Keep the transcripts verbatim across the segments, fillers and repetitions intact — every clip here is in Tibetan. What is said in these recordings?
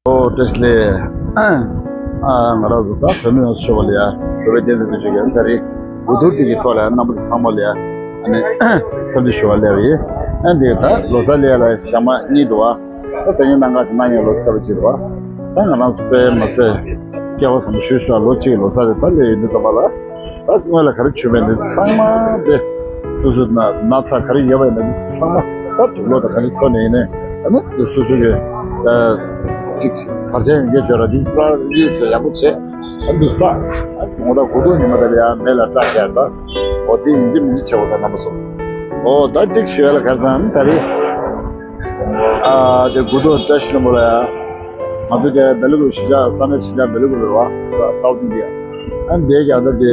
ཨོ་བཀྲ་ཤིས་བདེ་ལེགས། ཨ་ང་རང་ཚོ་ད་བོད་མི་ཡོངས་སུ་ཤོར་བ་ལ་ཡ་བོད་པའི་བསྟན་སྲིད་དུ་བྱེད་མཁན་ད་རེས་དགུ་ཐུག་དེ་གི་ཐོག་ལ་ཡ་རྣམ་པ་ཚོ་ཚང་མ་ལ་ཡ་ཨ་ནི་འཚམས་འདྲི་ཞུ་བ་སླེབས་ཡིན། ཨ་འདི་ད་ལོ་གསར་སླེབས་ལ་ཞག་མ་གཉིས་འདུག་བ། ད་སང་ཉིན་གནངས་ཀ་ཞིག་གནངས་ཉིན་ལོ་གསར་པ་ཅིག་རེད་བ། ད་ང་རང་ཚོ་དཔེ་མ་ཟད་སྐལ་བ་བཟང་པོ་ཞུ་ཞུ་ལོ་གཅིག་གི་ལོ་གསར་རེད། ད་སླེབས་ཡོད་དུས་ཙམ་པ་ལ། ད་སྔོན་ལ་ག་རེ་བྱུང་བའི་འདི་ཚང་མ་དེ་སོ་སོ་ན་ན་ཚ་ག་རེ་ཡོད་པ་ཡིན་ན་འདི་ཚང་མ་ད་དུག་ལོག་དང་ག་རེ་ཐོག་ནས་ཡིན་ནའི་ཨ་ནི་དེ་སོ་སོ་གི་ཨ་ཅིག་བར་ཆད་ཡོང་རྒྱུ་བྱོས་ར་འདི་ཕར་རིས་སུ་ཡག་པོ་བྱེད། ཨ་འདི་ས་ཨ་ངོ་ད་དགུ་ཐུག་ཉི་མ་དེ་ལ་ཡང་མེ་ལ་སྐྲ་བཤད་ད། འོ་དེ་ཡིན་གཅིག་མིན་གཅིག་བྱེད་དགོས་ད་རྣམ་པ་ཚོ། འོ་ད་ཅིག་ཞུ་ཡ་ལ་ཁ་སང་ད་རེས། ཨ་དེ་དགུ་ཐུག་བཀྲ་ཤིས་ལྷུན་པོ་ལ་ཡ། ང་ཚོ་དེ་སྦེལ་ཀོབ་གཞིས་ཆགས་ས་གནས་གཞིས་ཆགས་སྦེལ་ཀོབ་རེད་བ། ས་སའུ་ཐི་ཨིན་ཌི་ཡ། ཨ་འདས་ཀྱང་ད་དེ་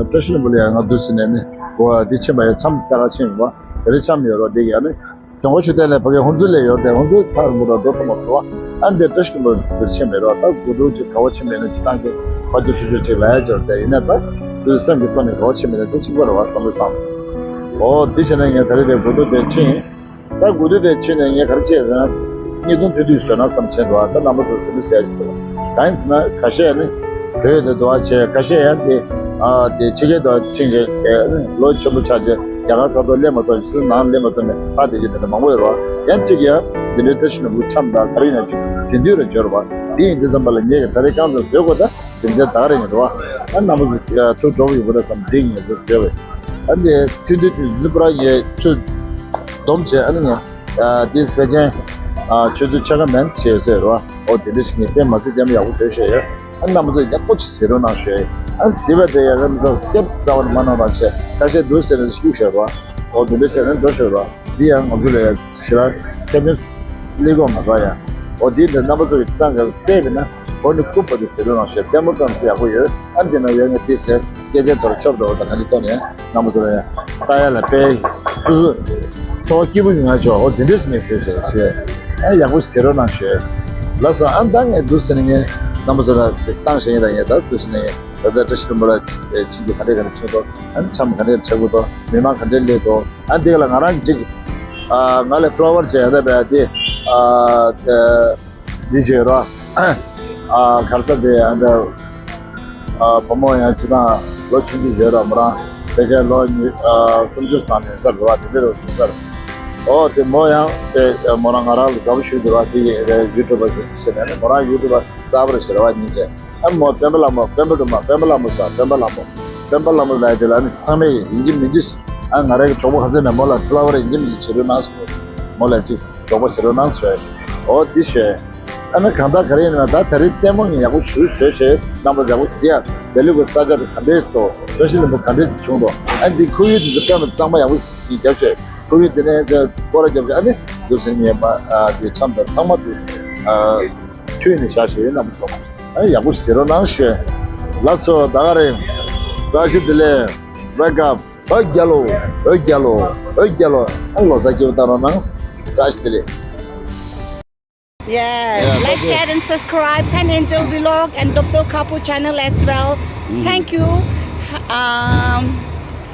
བཀྲ་ཤིས་ལྷུན་པོ་ལ་ཡ་ང་འདུག་ཟེར་ནས་ནི་འོ་དེ་ཕྱིན་པ་ཡ་འཆམ་ལྟ་ག་ཕྱིན་ཡོད་བ། དེ་རིང་འཆམ་ཡོད་རོགས་དེ་ཡ་ནི་དོན་གོ་ཆུ་གཏན་ལས་ཕ་གའི་ཧུན་ཙུ་ལས་ཡོད་དེ་ཧུན་ཙུ་ཐག་རིང་པོ་ར་འགྲོ་ཐུབ་མ་སོང་བ། ཨ་འདས་བཀྲ་ཤིས་ལྷུན་པོ་དེ་ཕྱིན་མེད་རོགས། ད་དགུ་ཐུག་ཅིག་ག་བ་ཕྱིན་མེད་ན་ཅི་སྟངས་ཀྱི་ཕ་དུ་ཐུག་ཆུ་ཅིག་ལ་ཡ་འབྱོར་དེ་ཡིན་ན་ད་སོ་སོའི་སེམས་ཀྱི་ཐོག་ནས་ག་བ་ཕྱིན་མེད་ན་དེ་གཅིག་པ་རེད་བ་བསམ་བློ་བཏང་། འོ་དེ་བྱས་ན་ངས་ད་རེས་དེ་དགུ་ཐུག་དེ་ཕྱིན། ད་དགུ་ཐུག་དེ་ཕྱིན་ནས་ངས་ག་རེ་བྱས་ཟེར་ན། བརྙན་ཐུང་ཐུང་ཐུང་བཟོས་ན་བསམ་བྱས་འདུག་ད་རྣམ་པ་ཚོ་གཟིགས་མོ་བཟོ་ཡ་ཞིག་འདུག་གང་ཡིན་ཟེར་ན་ཁ་ཤས་ནི་བོད་དེ་འདུག་བྱས། ཁ་ཤས་ཡང་དེ་ཨ་དེ་ཕྱི་རྒྱལ་དུ་ཕྱིན་མཁན་ལོ་ཆེན་པོ་ཆགས་བྱས་རྒྱ་གར་ས་ཐོག་སླེབས་མ་ཐུབ་ཕྱི་ནང་སླེབས་མ་ཐུབ་ནས་ཕར་བསྡད་རྒྱུ་དེ་འདྲ་མང་པོ་ཡོད་རེད་བ། ཡང་གཅིག་ཡང་འདི་འདྲའི་བཀྲ་ཤིས་ལྷུན་པོ་འཆམ་དང་ག་རེ་ཡིན་ན་གཅིག་ཟིན་དུས་རེ་འབྱོར་བ། འདི་ཡིན་དུས་ཙམ་པ་ལ་ངས་ཀྱི་ད་རེས་རྐང་ཚ་བཟོས་དགོས་ད། དེ་ཚོའི་ད་ག་རེ་ཡིན་རོ། ཨ་རྣམ་པ་ཚོ་ཐུགས་སྤྲོ་པོ་ཡོང་གི་རེད་བསམ་དེ་ངས་དེ་ཟེར་བས། ཨ་ནི་ཐུན་ཐུན་ཐུན་ནུ་པུ་ར་ངས་ཐུགས་སྡོམ་བྱས། ཨ་ནི་ངས་དེ་ཕལ་ཆེར་ཆུ་ཚོད་ཕྱེད་ཀ་མིན་ཞེས་ཟེར་རོ། ཨོ་དེ་འདྲ་ཞིག་ངས་དཔེ་མ་སྲིད་ལྟད་མོ་ཡག་པོ་བཟོས་ཤེས་ཡོད། ཨ་རྣམ་པ་ཚོ་ཡག་པོ་ཅིག་གཟིགས་རོགས་གནང་ཞུ། ཨ་གཟིགས་པ་དེ་ཡང་རྣམ་པ་ཚོ་སྐྱབས་རྩ་བ་ནས་མ་གནང་རོགས་བྱས། ཁ་ཤས་འདུག་ཟེར་ནས་བཤུག་ཤོར་རོ། ཨོ་དེ་འདྲ་བྱས་ནས་འགྲོ་ཤོར་རོ། འདི་ཡང་ང་ཚོ་ལ་ཡང་ཞེ་དྲག་ཁྱད་ཆོས་སླེབས་ཀྱི་མ་རེད་ཡ། འོ་འདི་འདི་རྣམ་པ་ཚོ་གི་སྤྱི་བཏང་གི་བལྟས་པས་ན་འོ་ནི་ཀུན་པོ་དེ་ཟེར་རོགས་གནང་ཞེས་ལྟད་མོ་ཙམ་ཟེར་ཡག་པོ་ཡོད། ཨ་འདི་ན་ཡོད་ངས་དེ་ཟེར་སྐད་ཆ་དོར་ཆོབ་འགྲོ་བ་དང་ག་འདྲ་ཐོག་ནས་རྣམ་པ་ཚོ་ལ་ཡང་ལྟ་ཡ་ལ་དཔེ་ཚོ་ཚོ་སྐྱིད་པོ་ཡོང་ཡ་ཆོག་འོ་དེ་འདྲས་ངས་ཟེར་ཟེར་ཞེས་ཨ་ཡག་པོ་ཟེར་རོགས་གནང་ཞེས། ལགས་སོ། ཨ་མདའ་ངས་འདུག་ཟེར་ནས་ངས་རྣམ་པ་ཚོ་ལ་བཏང་ཞེས་ངས་ད་ངས་ད་འདུག་ཟེར་ནས་ངས་ད་ལྟ་བཀྲ་ཤིས་ལྷུན་པོ་ལ་ཁྱེད་ཀྱིས་ག་འདྲས་ག་འདྲས་བྱུང་འདུག་ཨ་འཆམ་ག་འདྲས་འཁྲབ་དགོས་འདུག་མི་མང་ག་འདྲས་སླེབས་འདུག་ཨ་འདི་ལ་ང་རང་གི་ཅིག་ཨ་ང་ལ་ཕོ་ལོ་ཝར་བྱས་ཡོད་པས་དེ་ཨ་འདི་བྱས་རོགས། ཨ་གར་ས་དེ་ཨ་འདི་ཨ་བུ་མོ་ཡང་ཅི་དང་ལོ་ཆུང་ཆུང་བྱས་རོགས། མོ་རང་ཕལ་ཆེར་ལོ་ཉི་ཨ་སུམ་ཅུ་ཐམ་ཡིན་ས་རེད་བ། དེ་འདྲ་རོགས་བྱེད་ས་རེད། ཨོ་དེ་མོ་ཡང་དེ་མོ་རང་ང་རང་ལ་དགའ་པོ་ཞུ་འདུག་ར། དེ་ཡི་ཡུ་ཊུབ་པ་ཞིག་བྱས་ནས་མོ་རང་ཡུ་ཊུབ་པ་གསར་པ་རེད་ཟེར་བ་ཉིན་བྱས། ཨ་མོ་སྤེན་པ་ལྷ་མོ་སྤེན་པ་སྒྲོལ་མ་སྤེན་པ་ལྷ་མོ་ཟེར་སྤེན་པ་ལྷ་མོ། སྤེན་པ་ལྷ་མོ་ལབ་དེ་ལ་ནི་ཚང་མས་ཡིན་གཅིག་མིན་གཅིག་ཨ་ང་རའི་གྲོགས་པོ་ག་ཚོད་ནས་མོ་ལ་ཕོ་ལོ་ཝར་ཡིན་གཅིག་མིན་གཅིག་བྱེད་རོགས་གནང་ཟེར། མོ་ལ་གཅིག་གྲོགས་པོ་བྱེད་རོགས་གནང་ཟེར། འོ་འདི་ཞུས། ཨ་ནི་གང་ལྟར་ག་རེ་ཡིན་ན་ད་ད་རེས་ལྟད་མོ་ངས་ཡག་པོ་ཞུ་བཟོས་བྱས་རྣམ་པ་ཡག་པོ་གཟིགས་ཡ། སྦེལ་ཀོབ་ས་ཆ་དེ་ག་འདྲས་འདུག་བཀྲ་ཤིས་ལྷུན་པོ་ག་འདྲས་བྱུང་འདུག་ཨ་འདི་ཁོར་ཡུག་འདི་ཚོ་དཔེ་མ་ཚང་མ་ཡག་པོ་ཡིན་རྒྱབ་བྱས། ཁོར་ཡུག་འདི་ནས་ཅིག་སྐོར་ར་རྒྱབ་བྱས། ཨ་ནི་འདུག་སེ་ངས་མ་ཨ་འདི་འཆམ་དང་ཚང་མ་འདུག་ཨ་མཐུད་ནས་བཞག་བྱས་ཡོད། རྣམ་པ་ཚོ་ཨ་ནི་ཡག་པོ་ཞིག་བྱེད་རོགས་གནང་ཞུ། ལགས་སོ། ད་ག་རེད། བཀྲ་ཤིས་བདེ་ལེགས། Welcome. ཨོ་རྒྱལ་ལོ། ཨོ་རྒྱལ་ལོ། ཨོ་རྒྱལ་ལོ། ཨ་ལོ་གསར་སྐྱིད་པོ་བཏང་རོགས་གནང་། བཀྲ་ཤིས་བདེ་ལེགས། Yeah, yeah, like, share and subscribe Pan Angel Vlog and Doctor Kapu channel as well. Mm. Thank you. Um,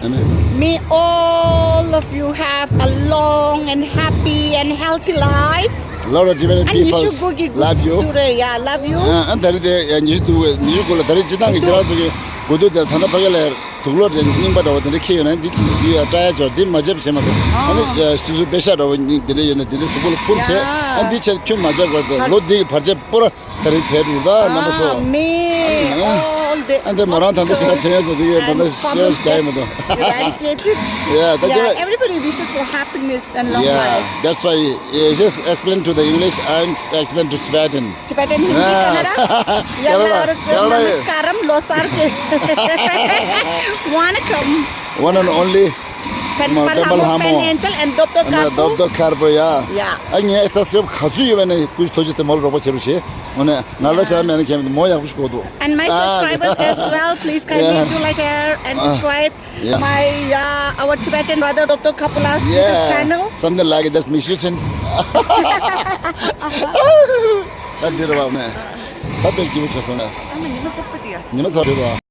Amen. May all of you have a long and happy and healthy life. Lot of Tibetan people love you. Yeah, love you. And that is the, and you do it. You go to the Tibetan. དུག་ལོག་དེ་ད་ལྟ་ཕ་གི་ལ་དུག་ལོག་དེ་རྙིང་པ་འདྲ་བོ་དེ་འདྲ་ཁྱེར་ཡོང་ན་འདི་འདི་ཡ་སྐྲ་ཡ་འབྱོར་འདི་མ་བརྗེད་བྱེད་མ་ཐུབ། ཨ་ནི་ཨ་སོ་སོའི་པེ་ཤ་འདྲ་བོ་གཉིས་དེ་འདྲ་ཡོད་ན་དེ་འདྲ་གཟུགས་པོ་ལ་ཕུབ་བྱས། ཡ། ཨ་འདི་ཆེད་ཁྱོད་མ་བརྗེད་དགོས་ད་ལོ་འདི་གི་བར་ཆད་པོ་ར་ད་རིང་དེ་འདུག་ད་རྣམ་པ་ཚོ། May all the obstacles and problems eradicated. Yeah, everybody wishes for happiness and long life. That's why, uh, just explain to the English, I'm explain to Tibetan. Tibetan, Hindi, Kannada. எல்லாருக்கும் நமஸ்காரம், ལོ་གསར་གྱི་བ་ནི་ཀམ། One and only Pan Palhamo, Pan Angel and Doctor Karpo. Doctor Karpo, yeah. Yeah. ཨ་ངའི་སབ་སི་ཀ་རབ་ག་ཚོད་ཡོད་པ་ནས་སྐུ་ཞབས་ཐུགས་རྗེ་ཆེ་མོ་ལ་རོགས་པ་བྱེད་རོགས་བྱེད། ཨོ་ནས་ང་ལ་ཤ་མེད་ན་ཁྱེད་མོ་ཡག་པོ་ཞིག་གོ་འདུག And my subscribers as well, please kindly do like, share and subscribe. Yeah. My, uh, our Tibetan brother Doctor Kapula's YouTube channel. Something like that, mission. ད་འདི་རེད་བ་ནས། ད་དཔེ་སྐྱིད་པོ་བྱས་སོང་ནས། ཨ་མ་ཉི་མ་ཚ་པོ་དེ་ཡ། ཉི་མ་ཚ་རེད་བ།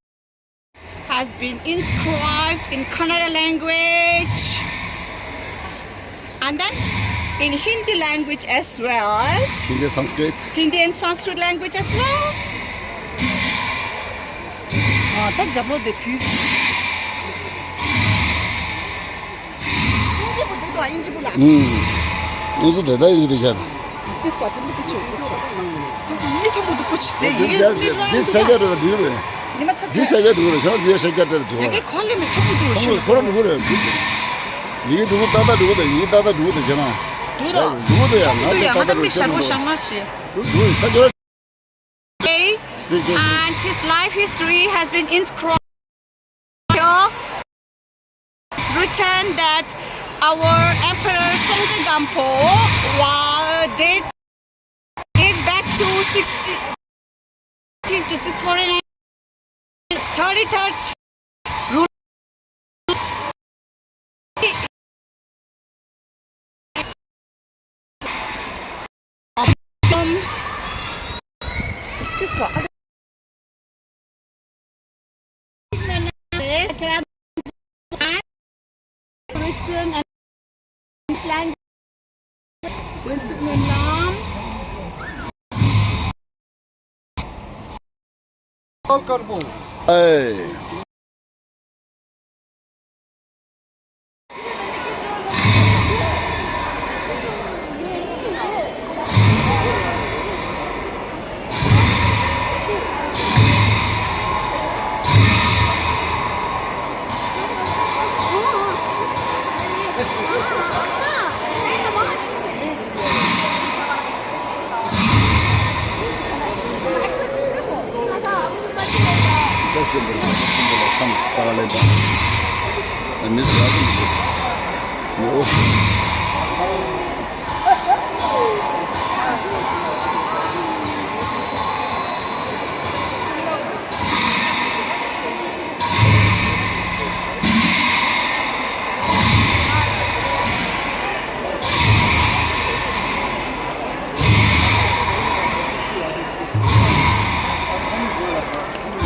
Has been inscribed in Kannada language. And then in Hindi language as well. Hindi, Sanskrit. Hindi and Sanskrit language as well. ཨ། ད་རྒྱབ་ལོགས་དེ་ཕུལ། དབྱིན་ཇི་པོ་འདུག་དང་། དབྱིན་ཇི་པོ་ལ། ཨུམ། དབྱིན་ཇི་དེ་ད་དབྱིན་ཇི་དེ་ཁྱད། ཀུས་པ་ཐུམ་དུ་ཀུ་ཆུ་ཀུས་པ། མི་ཐུམ་དུ་ཀུ་ཆུ་དེ་ཡི་གེ་འདི་ཤ་རྒྱག་འགྲོ་ལ་འདུག་རེད། ཉི་མ་ཚ་ཆ། འདི་ཤ་རྒྱག་འགྲོ་རེད། ཁྱོད་འདི་ཤ་རྒྱག་སྤྲད་འགྲོ། ཡི་གེ་ཁོ་ལེ་མི་ཐུམ་དུ་ཤུ། ཁོ་རང་འགྲོ་རེད། ཡི་གེ་འགྲོ་ཏག་ཏག་འགྲོ་དང་། ཡི་གེ་ཏག་ཏག་འགྲོ་དང་། ཁྱེད་རང་འགྲོ་དང་། འགྲོ་དང་ཡ། ང་འགྲོ་དང་། ད་ད་འགྲོ། ཤར་པོ་ཤ་ང་ཤི། འགྲོ་འགྲོ་ད་འགྲོ། Speak English. And his life history has been inscribed here. It's written that our Emperor Songtsen Gampo wa-, dates, dates back to sixteen to six forty-nine, thirty-third rule.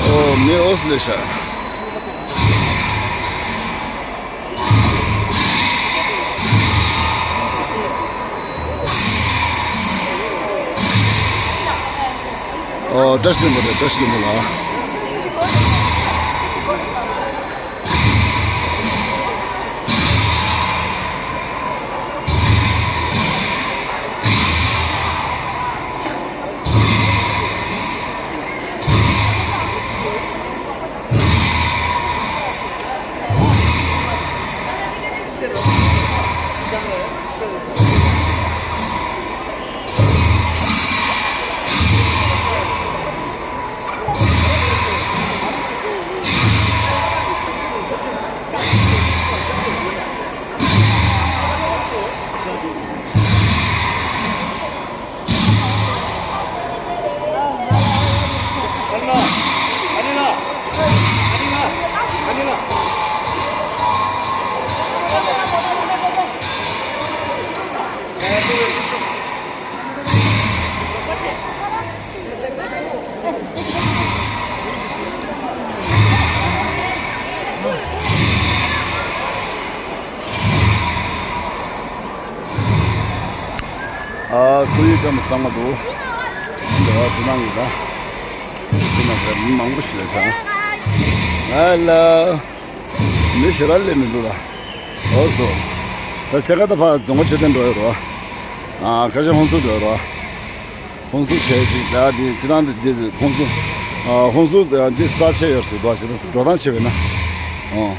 ཨོ། མི་འོས་ལེ་ཤ། ཨོ། བཀྲ་ཤིས་ལྷུན་པོ་རེད། བཀྲ་ཤིས་ལྷུན་པོ་ལགས། ཨ། ཁོར་ཡུག་སྐམ་པོ་གཙང་མ་འདུག་འདི་བ་ཇི་ནང་ཡིན་ད། སི་ན་ག་མི་མང་པོ་ཞིག་རེད་ཤག་ཨ་ལ། མི་ཞེ་དྲག་སླེབས་མི་འདུག་ད། འོ་སོ། ད་ཕྱེད་ཀ་ད་ཕར་རྫོང་དཔོན་མཆོད་རྟེན་འགྲོ་ཡོད་རོ། ཨ། ཁ་ཤས་ཧོན་སུར་འགྲོ་ཡོད་རོ། ཧོན་སུར་བྱས་ཅིག་ད་འདི་སྤྱི་བཏང་འདི་འདི་ཧོན་སུར། ཨ། ཧོན་སུར་འདི་རྩ་ཆེ་ཡོད་ཟེར་འདུག་ཅིག་ད་འགྲོ་སྟངས་བྱས་པས་ན། ཨོ།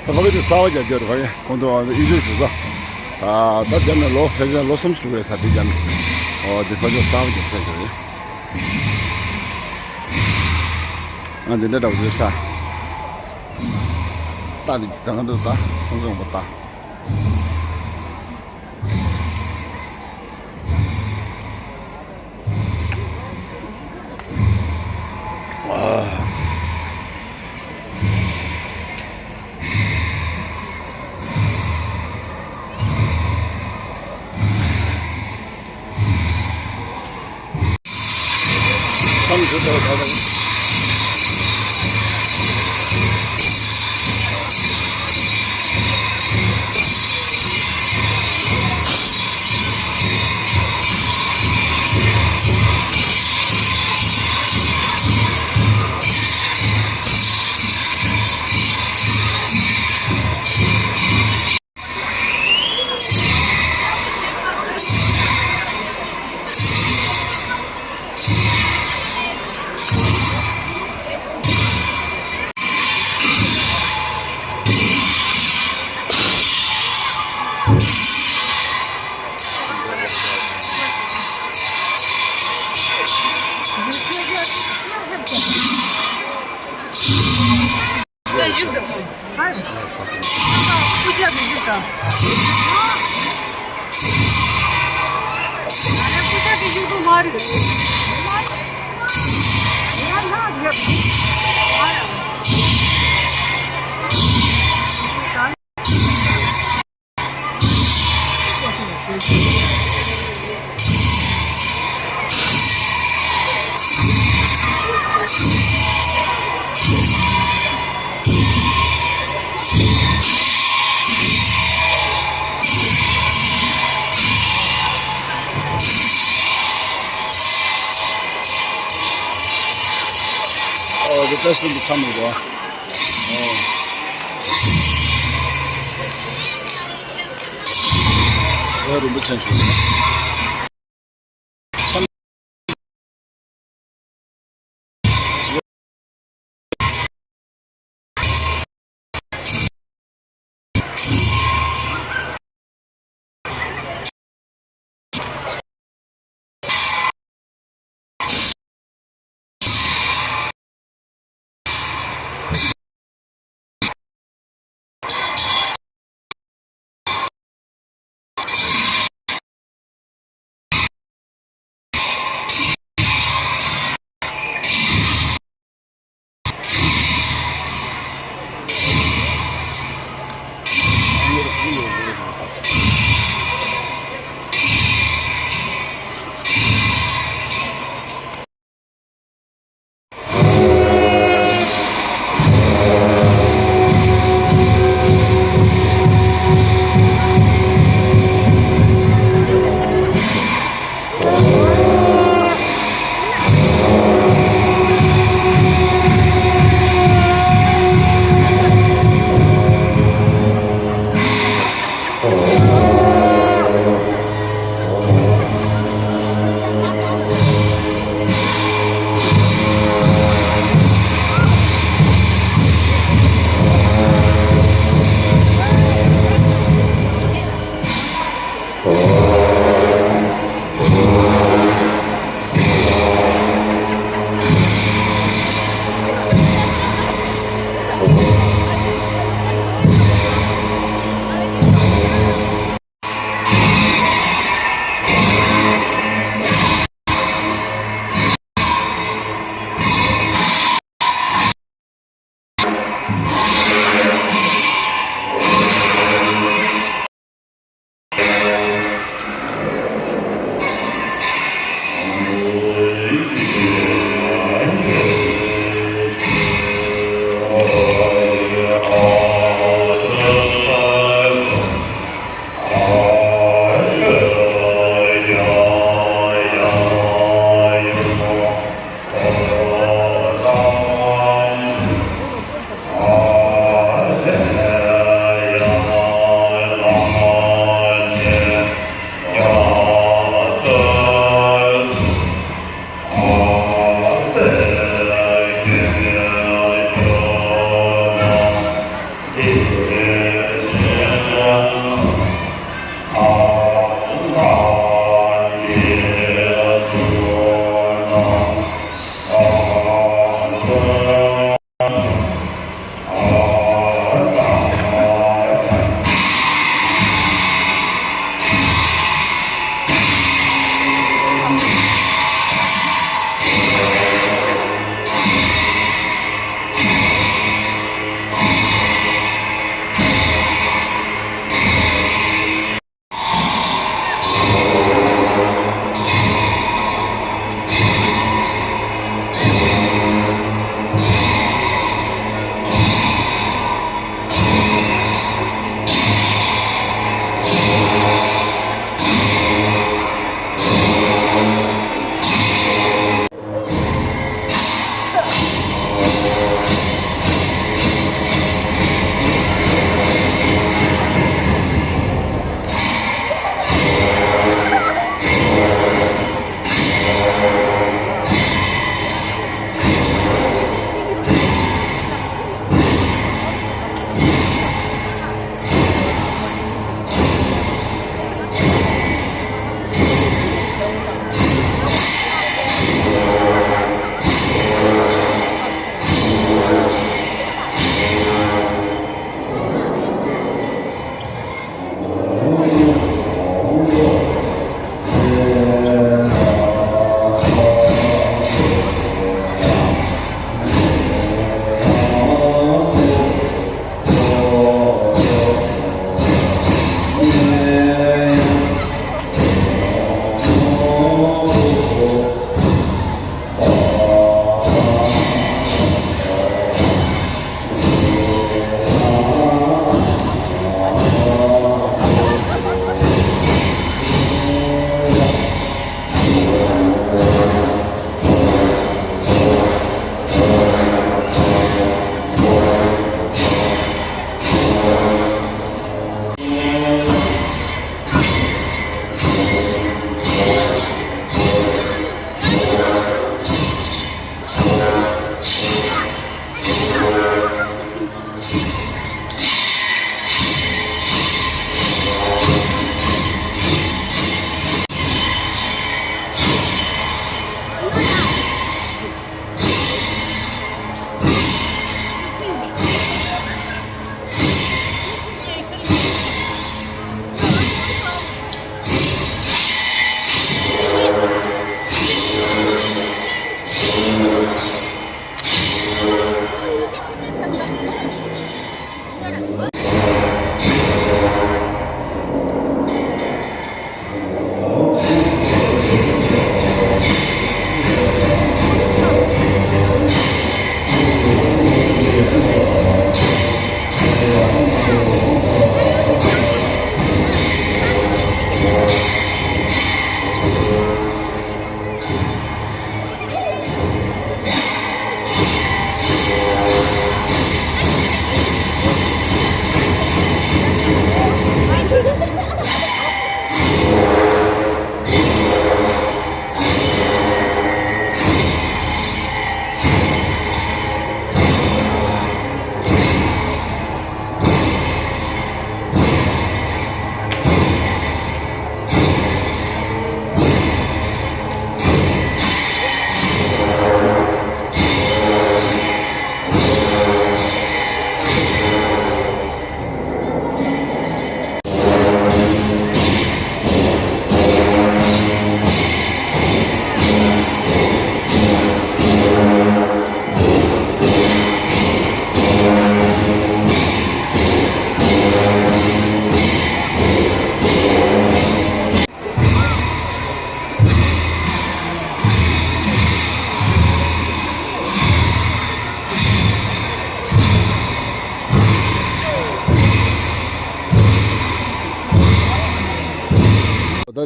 ད་ཕ་གི་དེ་གསར་པ་རྒྱབ་རྒྱབ་རེད། ཕ་གི་ཁོང་ཚོ་ཨ་ནི་གཡུ་བྱུར་ཞུ་ས། ད་ད་རྒྱབ་ནས་ལོ་ཕལ་ཆེར་ལོ་གསུམ་ཞིག་རེད་ས་དེ་རྒྱབ་ནས། ཨོ། དེ་ཕལ་ཆེར་གསར་པ་རྒྱབ་ས་རེད། ང་འདི་འདྲ་འདྲ་བོ་རེད་ས། ད་དེ་གང་འདུག་ད་སང་སང་བ་ད། མཚམས་སུ་ད་ད། ཨོ། དེ་ལྟར་སུ་འདི་ཚང་མ་རེད། ཨོ། ཨོ། རིན་པོ་ཆེ་ཞུ།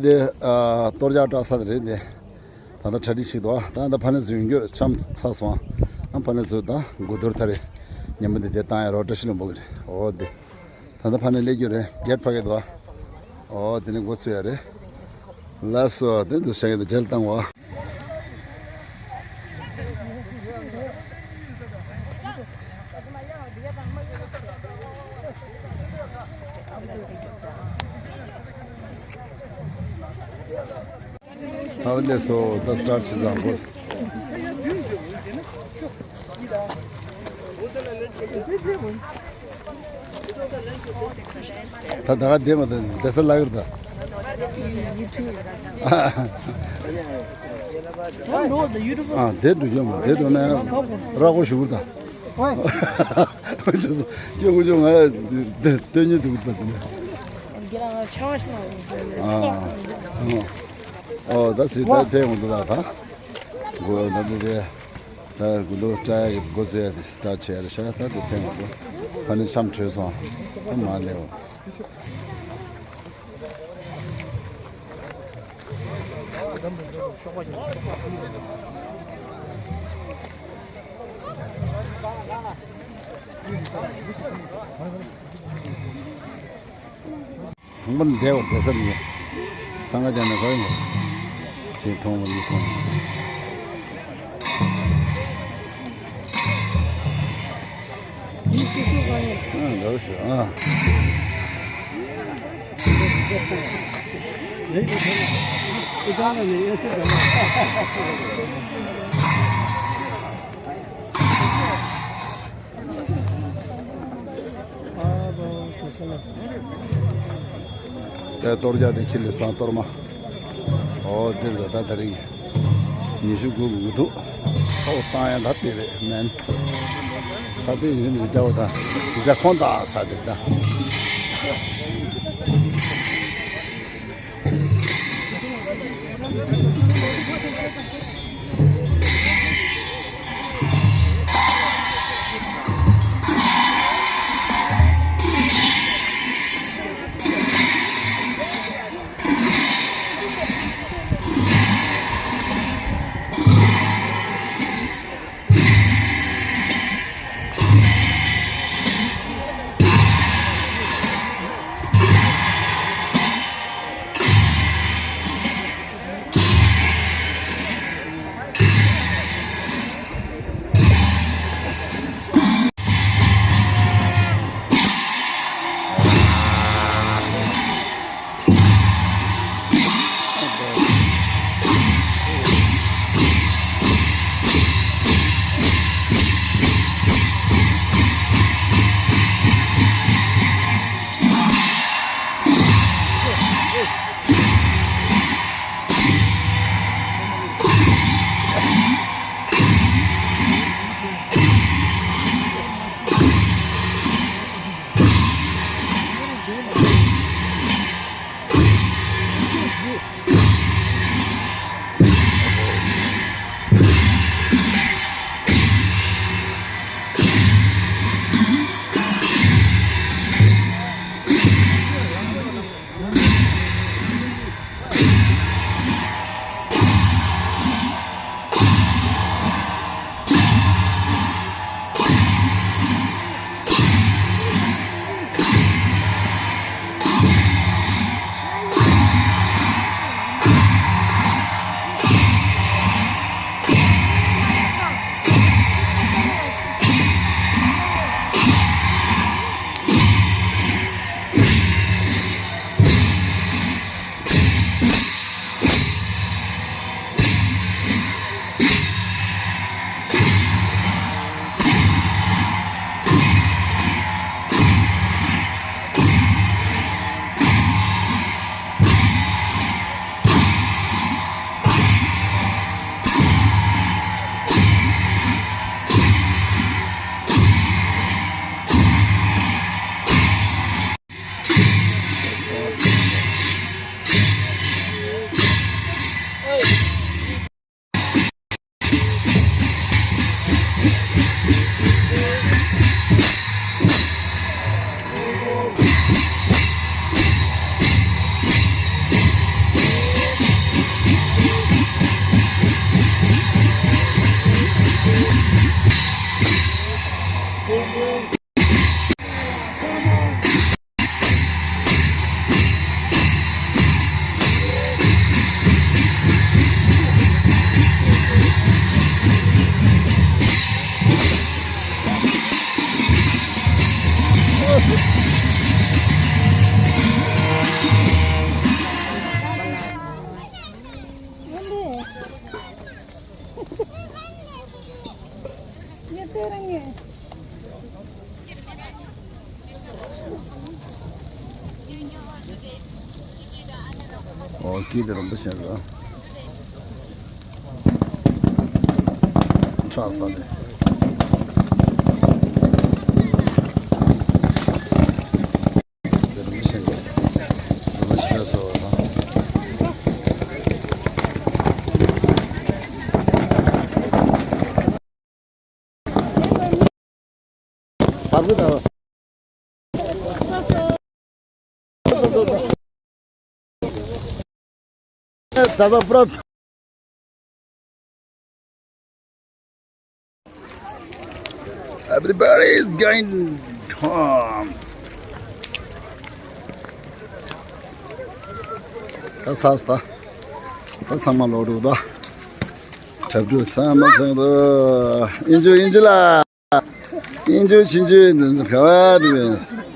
དེ་ཨ་གཏོར་རྒྱག་སྐྲག་ས་དེ་རེད་དེ། ད་ལྟ་གྲ་སྒྲིག་བྱེད་ཀྱི་འདུག་ད་ལྟ་ཕ་ནས་འཛུལ་འགྱོད་འཆམ་ཚར་སོང་། ཨ་ཕ་ནས་འཛུལ་ད་དགུ་ཐུར་ཐ་རེ། ཉན་པ་དེ་དེ་བཏང་ཡ་རོགས་བཀྲ་ཤིས་ལྷུན་པོ་གི་རེད། འོ་དེ། ད་ལྟ་ཕ་ནས་སླེབས་རྒྱུ་རེད། གེད་ཕ་གི་འདུག་འོ་དེ་ནས་འགོ་ཚུགས་ཡ་རེད། ལགས་སོ། དེ་འདུག་ཤག་གི་འདུག་མཇལ་བཏང་བ། ད་ལས་སོ་ད་སི་ཊར་ཊི་བྱེད་བཟང་པོ། ད་ད་ག་བསྡད་མ་ད་བསྡད་ས་ལ་གིར་ད། ཨ་བསྡད་འགྲོ་ཡོད་མ་བསྡད་འགྲོ་ན་ར་གོ་ཞུ་གུར་ད། ཁྱོད་ཀུ་ཅོ་ང་སྟོན་ཉིད་དུ་བུད་པ་དེ་ནས། ཨ་ཨ་ཨོ་ད་སི་ད་ཕེ་འོང་དུ་ལ་ད་གོ་ན་དེ་དེ་ད་གུ་ལོ་ཏྲ་ཡ་གི་གོ་ཟེ་ཡ་དེ་སི་ད་ཆེ་ཡ་རེ་ཤ་ད་དེ་ཕེ་འོང་དུ་ཕ་ནི་འཆམ་བྲོས་སོང་ད་མ་ལེའོ། ཐང་པ་འདས་བ་བསྡད་ས་ནི། ཚང་ཁ་རྒྱ་ནས་ག་ཡིན་ཅེས་མཐོང་བ་ནི་མཐོང་། ཨ་འདྲ་བོ་ཞིག་ཨ། དེ་གཏོར་རྒྱག་དེ་ཁྱི་ལི་སང་གཏོར་མ། ཨོ་དེ་ལ་ད་ད་རིང་ཉི་ཤུ་དགུ་གི་འདུག་ཨོ་བཏང་ཡང་ད་དེ་རེད་མན། ད་དེ་ཡིན་ནི་རྒྱ་བོ་དང་རྒྱ་ཁོང་དང་ས་དེ་ད། ཨོ་ཀི་དེ་རིན་པོ་ཆེ་རེད། ཁྲག་ས་དེ། དེ་རིན་པོ་ཆེ་རེད། རིན་པོ་ཆེ་ཟེར་བ་དང་། བར་གི་དང་། ད་ལྟ་པྲ། Everybody is going home. ད་ཚར་སོང་། ད་ཚང་མ་ལོག་འགྲོ་ད། གྲབས་གྲུབ་ཚང་མ་ཚང་དུ། ཨིན་ཇུ་ཨིན་ཇུ་ལ། ཨིན་ཇུ་ཆིན་ཇུ་འདི་ཚོ་ག་བ་འགྲོ་ཡིན།